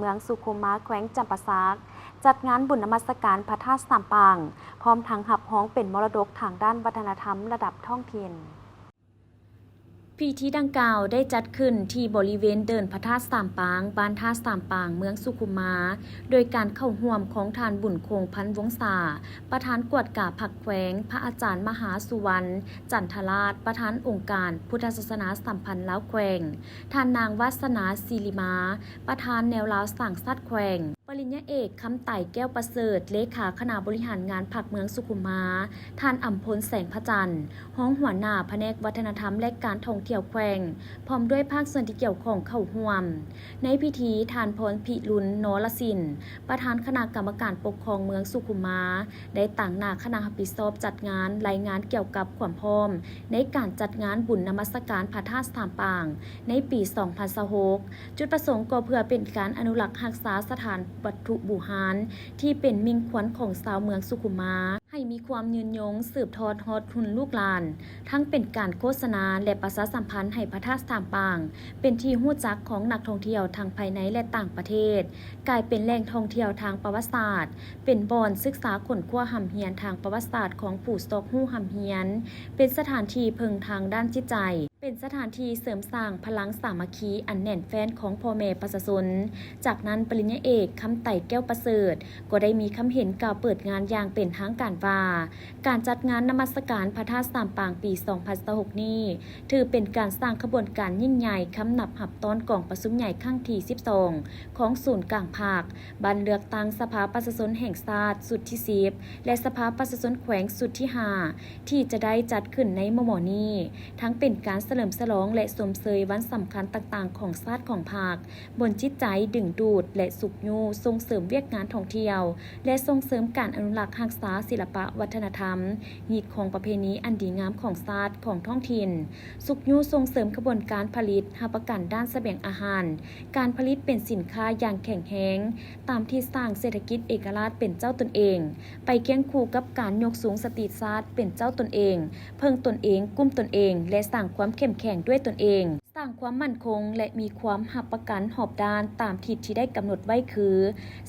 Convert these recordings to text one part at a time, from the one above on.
ເມືອງສຸຂຸມມາ ແຂວງຈຳປາສັກ ຈັດງານບຸນນະມັດສະການພະທາດສາມປາງ, ພ້ອມທັງຮັບຮອງເປັນມໍລະດົກທາງດ້ານວັດທະນະທຳລະດັບທ້ອງຖິ່ນ. ພິທີດັ່ງກ່າວໄດ້ຈັດຂຶ້ນທີ່ບໍລິເວນເດີ່ນພະທາດສາມປາງ, ບ້ານທາດສາມປາງ, ເມືອງສຸຂຸມມາ, ໂດຍການເຂົ້າຮ່ວມຂອງທ່ານ ບຸນຄົງ ພັນວົງສາ, ປະທານກວດກາພັກແຂວງ, ພະອາຈານ ມະຫາສຸວັນ ຈັນທະລາດ, ປະທານອົງການພຸດທະສາສະໜາສຳພັນລາວແຂວງ, ທ່ານນາງ ວາສະໜາ ສີລິມາ, ປະທານແນວລາວສ້າງຊາດແຂວງ, ປະລິນຍາເອກ ຄຳໄຕ ແກ້ວປະເສີດ, ເລຂາຄະນະບໍລິຫານງານພັກເມືອງສຸຂຸມມາ, ທ່ານ ອຳພົນ ແສງພະຈັນ, ຮອງຫົວໜ້າພະແນກວັດທະນະທຳ ແລະ ການທ່ອງທ່ຽວແຂວງ, ພ້ອມດ້ວຍພາກສ່ວນທີ່ກ່ຽວຂ້ອງເຂົ້າຮ່ວມ. ໃນພິທີ, ທ່ານ ພອນພິລຸນ ນໍລະສິນ, ປະທານຄະນະກຳມະການປົກຄອງເມືອງສຸຂຸມມາ, ໄດ້ຕາງໜ້າຄະນະຮັບຜິດຊອບຈັດງານ ລາຍງານກ່ຽວກັບຄວາມພ້ອມໃນການຈັດງານບຸນນະມັດສະການພະທາດສາມປາງໃນປີສອງພັນຊາວຫົກ. ຈຸດປະສົງກໍເພື່ອເປັນການອະນຸລັກຮັກສາສະຖານວັດຖຸບູຮານທີ່ເປັນມິ່ງຂວັນຂອງຊາວເມືອງສຸຂຸມມາ ໃຫ້ມີຄວາມຍືນຍົງ ສືບທອດຮອດຮຸ່ນລູກຫຼານ, ທັງເປັນການໂຄສະນາ ແລະ ປະຊາສຳພັນໃຫ້ພະທາດສາມປາງເປັນທີ່ຮູ້ຈັກຂອງນັກທ່ອງທ່ຽວທັງພາຍໃນ ແລະ ຕ່າງປະເທດ, ກາຍເປັນແຫຼ່ງທ່ອງທ່ຽວທາງປະຫວັດສາດ, ເປັນບ່ອນສຶກສາຄົ້ນຄວ້າຮ່ຳຮຽນທາງປະຫວັດສາດຂອງຜູ້ຊອກຮູ້ຮ່ຳຮຽນ, ເປັນສະຖານທີ່ເພິ່ງທາງດ້ານຈິດໃຈ, ເປັນສະຖານທີ່ເສີມສ້າງພະລັງສາມັກຄີອັນແໜ້ນແຟ້ນຂອງພໍ່ແມ່ປະຊາຊົນ. ຈາກນັ້ນ, ປະລິນຍາເອກ ຄຳໄຕ ແກ້ວປະເສີດ ກໍໄດ້ມີຄຳເຫັນກ່າວເປີດງານຢ່າງເປັນທາງການວ່າ, ການຈັດງານນະມັດສະການພະທາດສາມປາງປີສອງພັນຊາວຫົກນີ້ ຖືເປັນການສ້າງຂະບວນການຍິ່ງໃຫຍ່ຄຳນັບຮັບຕ້ອນກອງປະຊຸມໃຫຍ່ຄັ້ງທີສິບສອງ ຂອງສູນກາງພັກ, ບັ້ນເລືອກຕັ້ງສະພາປະຊາຊົນແຫ່ງຊາດຊຸດທີສິບ ແລະ ສະພາປະຊາຊົນແຂວງຊຸດທີຫ້າ ທີ່ຈະໄດ້ຈັດຂຶ້ນໃນມໍ່ໆນີ້, ທັງເປັນການສະເຫຼີມສະຫຼອງ ແລະ ຊົມເຊີຍວັນສຳຄັນຕ່າງໆຂອງຊາດຂອງພັກ, ບົນຈິດໃຈດຶງດູດ ແລະ ຊຸກຍູ້ສົ່ງເສີມວຽກງານທ່ອງທ່ຽວ ແລະ ສົ່ງເສີມການອະນຸລັກຮັກສາສິລະປະວັດທະນະທຳ, ຮີດຄອງປະເພນີອັນດີງາມຂອງຊາດ, ຂອງທ້ອງຖິ່ນ, ຊຸກຍູ້ສົ່ງເສີມຂະບວນການຜະລິດ, ຮັບປະກັນດ້ານສະບຽງອາຫານ, ການຜະລິດເປັນສິນຄ້າຢ່າງແຂງແຮງ, ຕາມທິດສ້າງເສດຖະກິດເອກະລາດເປັນເຈົ້າຕົນເອງ, ໄປຄຽງຄູ່ກັບການຍົກສູງສະຕິຊາດເປັນເຈົ້າຕົນເອງ, ເພິ່ງຕົນເອງ, ກຸ້ມຕົນເອງ ແລະ ສ້າງຄວາມເຂັ້ມແຂງດ້ວຍຕົນເອງ. ສ້າງຄວາມໝັ້ນຄົງ ແລະ ມີຄວາມຮັບປະກັນຮອບດ້ານຕາມທິດທີ່ໄດ້ກຳນົດໄວ້ຄື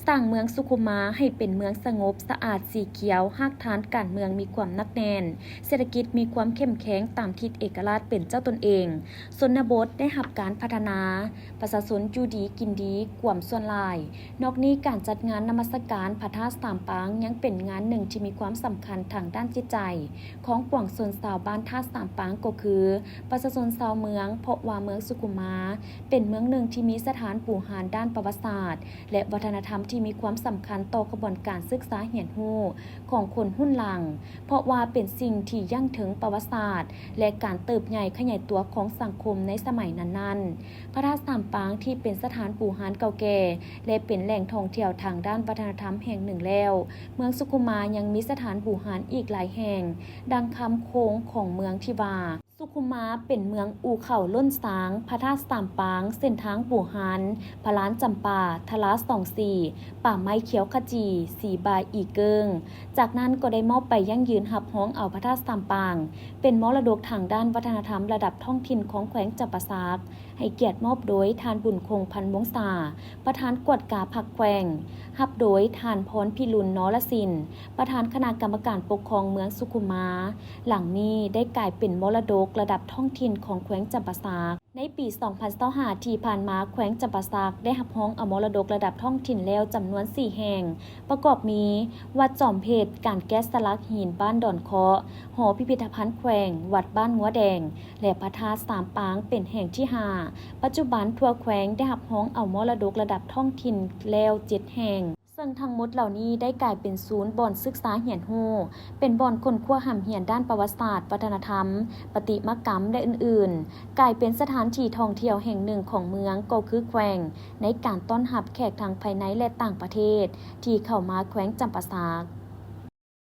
ສ້າງເມືອງສຸຂຸມມາໃຫ້ເປັນເມືອງສະຫງົບ, ສະອາດ, ສີຂຽວ, ຮາກຖານການເມືອງມີຄວາມໜັກແໜ້ນ, ເສດຖະກິດມີຄວາມເຂັ້ມແຂງຕາມທິດເອກະລາດເປັນເຈົ້າຕົນເອງ, ຊົນນະບົດໄດ້ຮັບການພັດທະນາ, ປະຊາຊົນຢູ່ດີກິນດີກວມສ່ວນຫຼາຍ. ນອກນີ້, ການຈັດງານນະມັດສະການພະທາດສາມປາງຍັງເປັນງານໜຶ່ງທີ່ມີຄວາມສຳຄັນທາງດ້ານຈິດໃຈ ຂອງປວງຊົນຊາວບ້ານທາດສາມປາງກໍຄື ປະຊາຊົນຊາວເມືອງ, ເພາະວ່າເມືອງສຸຂຸມມາເປັນເມືອງໜຶ່ງທີ່ມີສະຖານບູຮານດ້ານປະຫວັດສາດ ແລະ ວັດທະນະທຳທີ່ມີຄວາມສຳຄັນຕໍ່ຂະບວນການສຶກສາຮຽນຮູ້ຂອງຄົນຮຸ່ນຫຼັງ, ເພາະວ່າເປັນສິ່ງທີ່ຢັ້ງເຖິງປະຫວັດສາດ ແລະ ການເຕີບໃຫຍ່ຂະຫຍາຍຕົວຂອງສັງຄົມໃນສະໄໝນັ້ນໆ. ພະທາດສາມປາງທີ່ເປັນສະຖານບູຮານເກົ່າແກ່ ແລະ ເປັນແຫຼ່ງທ່ອງທ່ຽວທາງດ້ານວັດທະນະທຳແຫ່ງໜຶ່ງແລ້ວ, ເມືອງສຸຂຸມມາຍັງມີສະຖານບູຮານອີກຫຼາຍແຫ່ງ, ດັ່ງຄຳໂຄງຂອງເມືອງທີ່ວ່າ, ສຸຂຸມມາເປັນເມືອງອູ່ເຂົ້າລົ້ນຊ້າງ, ພະທາດສາມປາງ, ເສັ້ນທາງບູຮານ, ພະລານຈຳປາ, ທະລາສອງສີ, ປ່າໄມ້ຂຽວຂະຈີ, ສີບາອີເກີ້ງ. ຈາກນັ້ນກໍໄດ້ມອບໃບຢັ້ງຢືນຮັບຮອງເອົາພະທາດສາມປາງ ເປັນມໍລະດົກທາງດ້ານວັດທະນະທຳລະດັບທ້ອງຖິ່ນຂອງແຂວງຈຳປາສັກ, ໃຫ້ກຽດມອບໂດຍທ່ານ ບຸນຄົງ ພັນວົງສາ, ປະທານກວດກາພັກແຂວງ, ຮັບໂດຍທ່ານ ພອນພິລຸນ ນໍລະສິນ, ປະທານຄະນະກຳມະການປົກຄອງເມືອງສຸຂຸມມາ. ຫຼັງນີ້ໄດ້ກາຍເປັນມໍລະດົກລະດັບທ້ອງຖິ່ນຂອງແຂວງຈຳປາສັກ. ໃນປີສອງພັນຊາວຫ້າທີ່ຜ່ານມາ, ແຂວງຈຳປາສັກໄດ້ຮັບຮອງເອົາມໍລະດົກລະດັບທ້ອງຖິ່ນແລ້ວຈຳນວນສີ່ແຫ່ງ, ປະກອບມີ ວັດຈອມເພັດ, ການແກະສະຫຼັກຫີນບ້ານດອນເຄາະ, ຫໍພິພິທະພັນແຂວງ, ວັດບ້ານງົວແດງ ແລະ ພະທາດສາມປາງເປັນແຫ່ງທີຫ້າ. ປັດຈຸບັນທົ່ວແຂວງໄດ້ຮັບຮອງເອົາມໍລະດົກລະດັບທ້ອງຖິ່ນແລ້ວເຈັດແຫ່ງ, ເຊິ່ງທັງໝົດເຫຼົ່ານີ້ໄດ້ກາຍເປັນສູນບ່ອນສຶກສາຮຽນຮູ້, ເປັນບ່ອນຄົ້ນຄວ້າຮ່ຳຮຽນດ້ານປະຫວັດສາດ, ວັດທະນະທຳ, ປະຕິມາກຳ ແລະ ອື່ນໆ, ກາຍເປັນສະຖານທີ່ທ່ອງທ່ຽວແຫ່ງໜຶ່ງຂອງເມືອງກໍຄືແຂວງ ໃນການຕ້ອນຮັບແຂກທັງພາຍໃນ ແລະ ຕ່າງປະເທດທີ່ເຂົ້າມາແຂວງຈຳປາສັກ.